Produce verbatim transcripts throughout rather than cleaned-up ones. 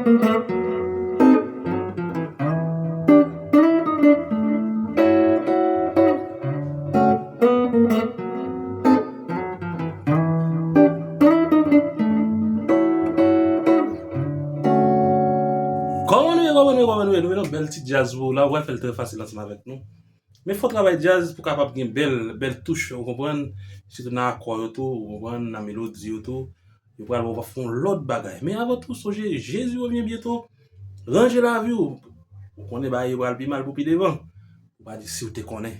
Kòman nou ye, kòman nou ye, kòman nou ye? Nou vin yon bèl ti djaz pou w la, w pral fè l trè fasil ansanm avèk nou. Men fò w travay djaz pou w kapab gen bèl, bèl touch, ou konprann? Sitou nan akò yo tou, ou konprann? Nan melodi yo tou. Yo pral ba w fè yon lòt bagay. Men avan tou, sonje, Jezi revyen byento. Ranje lavi w. Ou konnen bagay yo pral pi mal pou pi devan. Ou pa di si w te konnen.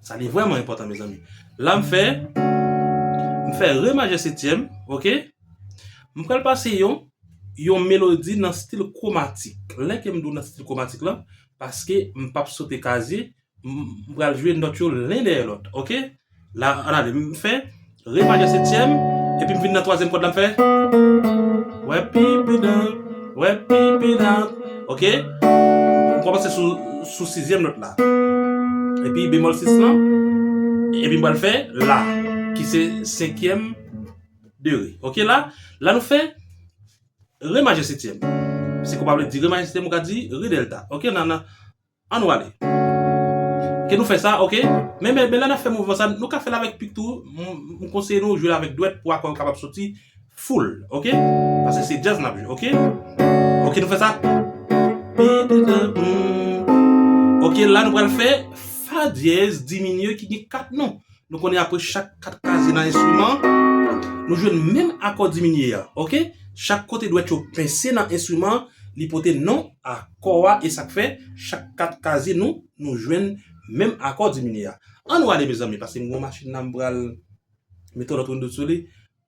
Sa li vrèman enpòtan, mezanmi. La m fè, m fè re majè setyèm, oke? M pral pase yon, yon melodi nan stil kwomatik. Lè ke m di w nan stil kwomatik lan, paske m p ap sote kazye, m, m pral jwe nòt yo len dèyè lòt, oke? La, ann ale, m fè re majè setyèm, epi m vin nan twazyèm kòd la, m fè wè pi, pi, dan, wè pi, pi, dan, oke? M kòmanse sou, sou sizyèm nòt la. Epi bemòl sis lan, epi m pral fè la, ki se senkyèm de re. Oke, la, la nou fè re majè setyèm. Se konsa w vle di re majè setyèm, ou ka di re dèlta. Oke, nan, nan, ann nou ale. Ke nou fè sa, oke? Men, men, men lè n ap fè mouvman sa, nou ka fè l avèk pik tou. M, m konseye nou jwe l avèk dwèt pou akò yo kapab soti full, oke? Paske se djaz n ap jwe, oke? Oke, nou fè sa. Oke, la nou pral fè fa dyèz diminye ki gen kat non. Nou konnen apre chak kat kazye nan enstriman, nou jwenn menm akò diminye a, oke? Chak kote dwèt yo pense nan enstriman, li pote non akò a, e sa k fè chak kat kazye nou, nou jwenn menm akò diminye a. Ann nou ale, mezanmi, paske m gen yon machin la, m pral mete yon lòt Windows sou li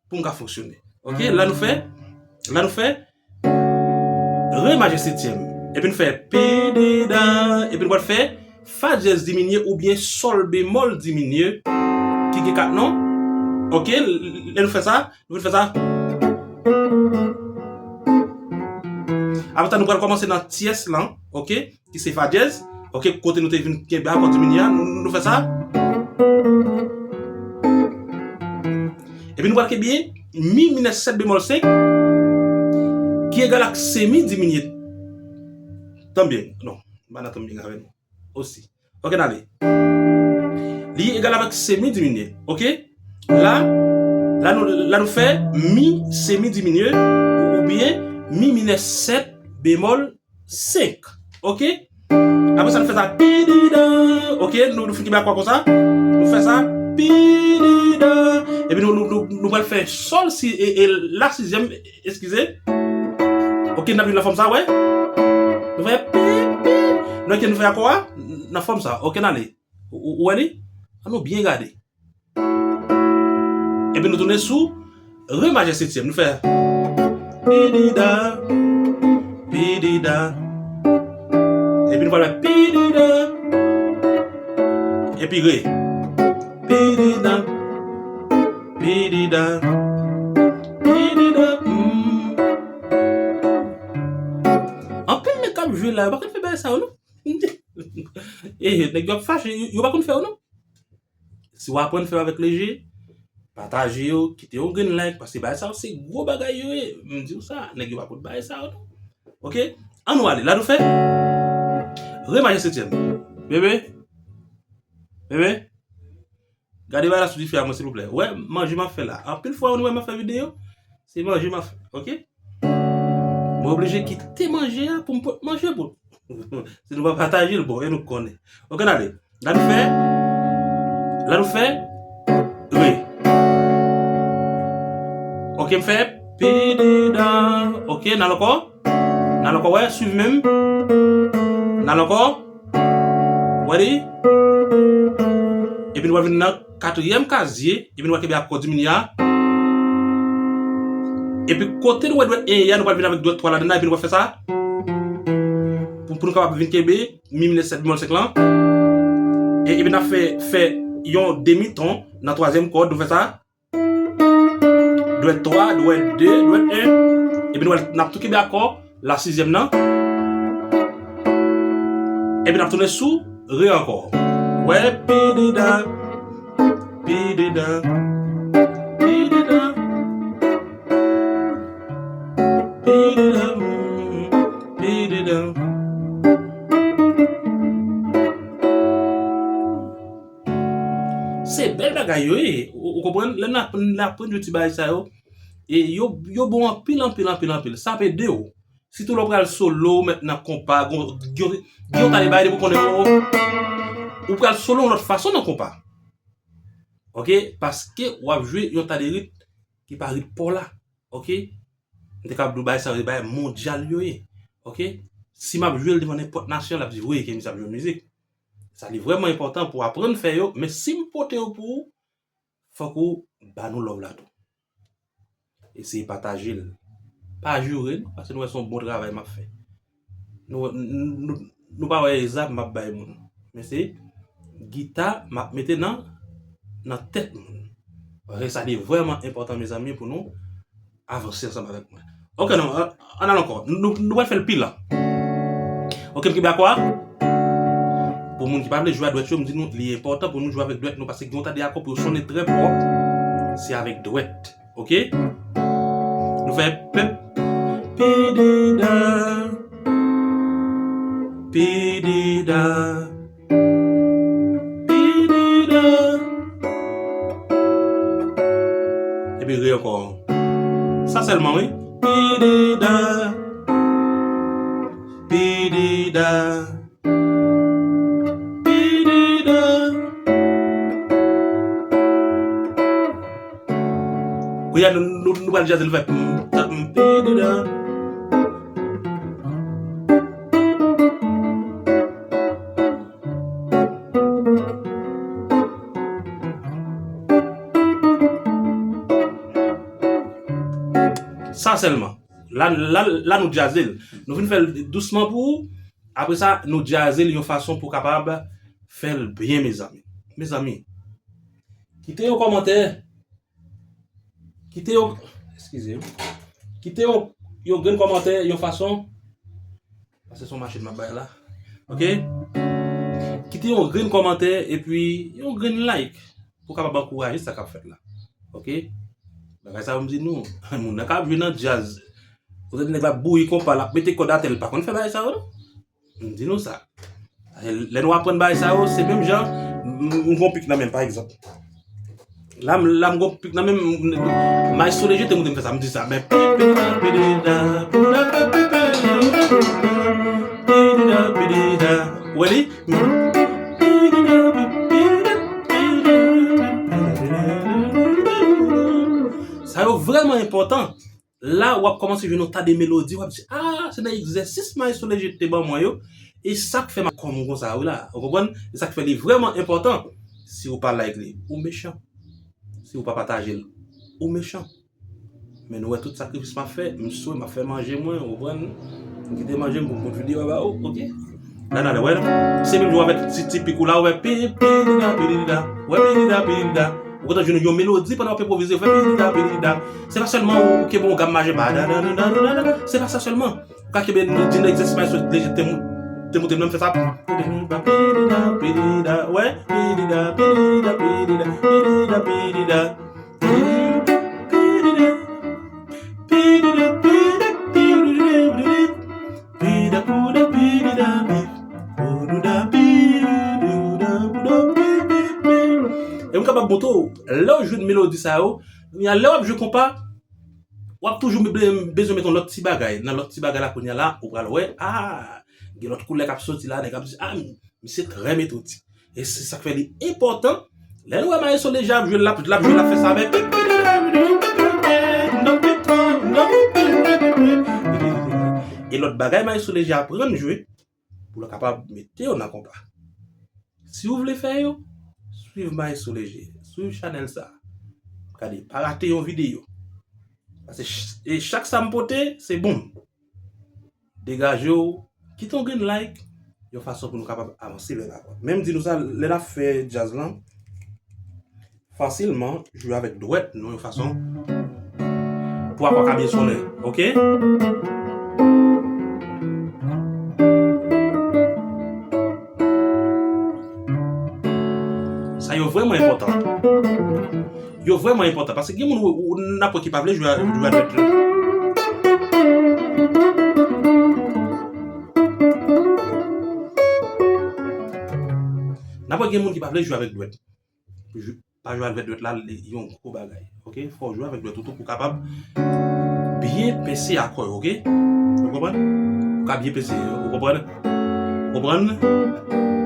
pou m ka fonksyone. Oke, la nou fè, la nou fè re majè setyèm. Epi nou fè pi, di, dan, epi nou pral fè fa dyèz diminye oubyen sòl bemòl diminye ki gen kat non. Oke, lè nou fè sa, nou vin fè sa. Apre sa, nou pral kòmanse nan tyès lan, oke, ki se fa dyèz. Oke, kote nou te vin kenbe akò diminye a, nou, nou fè sa. Epi nou pral kenbe mi minè sèt bemòl senk, ki egal ak se mi diminye. Tan byen, non, m pa nan tan byen avè nou. Osi. Oke, n ale. Li egal avèk se mi diminye. Oke? La, la nou, la nou fè mi se mi diminye, ou, oubyen mi minè sèt bemòl senk. Oke? Apre sa, nou fè sa pi, di, dan. Oke? Nou, nou fin kenbe akò konsa. Nou fè sa pi, di, dan. Epi nou, nou, nou, nou pral fè sòl si, e, e la sizyèm, eskize. Oke, n ap vin nan fòm sa, wè. Nou fè pi, pi. Nou, oke, nou fè akò a nan fòm sa. Oke, n ale. Ou, ou, ou wè li? Ann nou byen gade. Epi nou tounen sou re majè setyèm. Nou fè pi, di, dan, pi, di, dan. Epi nou pral fè pi, di, dan. Epi re. Pi, di, dan. Pi, di, dan. Pi, di, dan. Mm. Anpil nèg k ap jwe la, yo pa konn fè bagay sa yo, non. Eh, nèg yo ap fache, yo, yo pa konn fè yo, non. Si w aprann fè yo avèk leje, pataje yo, kite yon grenn like, paske bagay sa yo se gwo bagay yo ye. M di w sa, nèg yo pa konn bagay sa yo, non. Oke? Ann nou ale, la nou fè re majè setyèm. Bebe? Bebe? Gade bagay la sou dife a mwen, silvouplè. Wè, manje m ap fè la. Anpil fwa, nou wè m ap fè videyo, se manje m ap fè, oke? Mwen oblije kite manje a pou m pot manje pou nou. Si nou pa pataje l, bon, e nou konnen. Oke, n ale. La nou fè, la nou fè re. Oke, m fè pi, di, dan. Oke, n al ankò. N al ankò, wè, swiv menm. N al ankò. Wè li. Epi nou pral vin nan katriyèm kazye. Epi nou pral kenbe akò diminye a. Epi kote nou wè dwèt en ye a, nou pral vin avèk dwèt twa ladan nan, epi nou pral fè sa. Pou, pou nou kapab vin kenbe mi minè sèt bemòl senk lan. E, epi n ap fè, fè yon demi ton nan twazyèm kòd, nou fè sa. Dwèt twa, dwèt de, dwèt en. Epi nou wè, n ap tou kenbe akò la sizyèm nan. Epi n ap tounen sou re ankò. Wè, pi, di, dan, pi, di, dan, pi, di, dan, pi, di, dan. bagay yo ye. Ou, ou konprann? Lè n ap, n ap aprann jwe ti bagay sa yo, e yo, yo bon anpil, anpil, anpil, anpil. Sa ap ede w. Sitou lè w pral solo, w mèt nan konpa, gen, gen, gen yon ta de bagay depi w konnen w, ou pral solo yon lòt fason nan konpa. Oke? Paske w ap jwe yon ta de rit ki pa rit pa w la. Oke? M te kapab di w bagay sa yo, se bagay mondyal yo ye. Oke? Si m ap jwe l devan nenpòt nasyon, l ap di, "Wi, Kemi sa ap jwe mizik." Sa li vrèman enpòtan pou w aprann fè yo, men si m pote yo pou ou, fòk ou ba nou love la tou. Eseye pataje l. Pa joure nou, paske nou wè se yon bon travay m ap fè. Nou, nou, nou, nou pa wè egzanp m ap bay moun. Men se gita m ap mete nan, nan tèt moun. Paske sa li vrèman enpòtan, mezanmi, pou nou avanse ansanm avèk mwen. Oke, non, an, ann al ankò. Nou, nou pral fè l pi lan. Oke, m kenbe akò a. Pou moun ki pa vle jwe a dwèt yo, m di nou, li enpòtan pou nou jwe avèk dwèt nou, paske gen yon ta de akò pou yo sonnen trè pwòp, se avèk dwèt. Oke? Nou fè pèp. Pidida. Pidida. Pidida. Epi re ankò. Sa sèlman, wi. Pidida. Pidida. Pidida. Kounye a, nou, nou, nou pral djaze, nou fè pm, pam, pidida. Sa sèlman. La, la, la nou djaze l. Nou fin fè l dousman pou ou. Apre sa, nou djaze l yon fason pou w kapab fè l byen, mezanmi. Mezanmi, kite yon kòmantè. Kite yon, eskize m. Kite yon, yon grenn kòmantè, yon fason. Paske se yon machin m ap bay la. Oke? Kite yon grenn kòmantè epi yon grenn like pou w kapab ankouraje sa k ap fèt la. Oke? Bagay sa yo m di nou, moun nan ka ap jwe nan djaz. Ou tande nèg la ap bouyi konpa, l ap mete kòd atè, l pa konn fè bagay sa yo, non. M di nou sa. Lè nou aprann bagay sa yo, se menm jan, m, m gon pik nan men m, pa egzanp. La, m, la, m gon pik nan men m, m, Maestro Léger te montre m fè sa, m di sa, men pi, pi, pi, pi, da, pi, da, pi, pi, pi, pi, da, pi, pi, da. Ou wè li? Sa yo vrèman enpòtan. La, w ap kòmanse jwenn yon ta de melodi, w ap di, "Ah, se nan egzèsis Maestro Léger te ban mwen yo, e sa k fè m ap kòm konsa, wi la." Ou konprann? E sa k fè li vrèman enpòtan. Si w pa like li, ou mechan. Si w pa pataje l, ou mechan. Men nou wè tout sakrifis m ap fè, m swe, m ap fè manje mwen, ou konprann? M kite manje m pou m pote videyo a ba ou, oke? La, la, la, wè, se menm jan w ap fè ti, ti pik ou la, ou fè pi, pi, di, da, pi, di, da. Wè, pi, di, da, pi, di, da. Ou kontan jwenn yon melodi pandan w ap enpwovize, ou fè pi, di, da, pi, di, da. Se pa sèlman ou, ou kenbe yon gam maje, ba, da, da, da, da, da, da. Se pa sa sèlman. Ou ka kenbe di nan egzèsis Maestro Léger te mou-, te montre m nan, m fè sa. Pi, di, da, pi, di, da, pi, di, da. Wè, pi, di, da, pi, di, da, pi, di, da, pi, di, da, pi, di, da. E m kapab montre w, lè w jwenn melodi sa yo, kounye a, lè w ap jwe konpa, w ap toujou be-, bezwen met yon lòt ti bagay. Nan lòt ti bagay la, kounye a la, ou pral wè, ah, gen lòt koulè k ap soti la, nèg ap di, ah, misye trè metodik. E se sa k fè li enpòtan. Lè nou wè Maestro Léger ap jwe, l ap, l ap jwe, l ap fè sa avèk. E lòt bagay Maestro Léger aprann jwe, pou l kapab mete yo nan konpa. Si w vle fè yo, swiv Maestro Léger, swiv chanèl sa. Gade, pa rate yon videyo. Paske ch-, e chak sa m pote, se bon. Degaje w, kite yon grenn like, yon fason pou nou kapab avanse vè lavan. Men m di nou sa, lè n ap fè djaz lan, fasilman jwe avèk dwèt nou yon fason pou akò ka byen sonnen, oke? Sa yo vrèman enpòtan. Yo vrèman enpòtan, paske gen moun ou, ou n ap wè ki pa vle jwe a, jwe a dwèt la. N ap wè gen moun ki pa vle jwe avèk dwèt. Jwe, pa jwe avèk dwèt la, li yon gwo bagay. Ok? Fò w jwe avèk dwèt ou tou pou w kapab byen pense akò yo, ok? Ou konprann? Pou w ka byen pense, ou konprann? Ou konprann?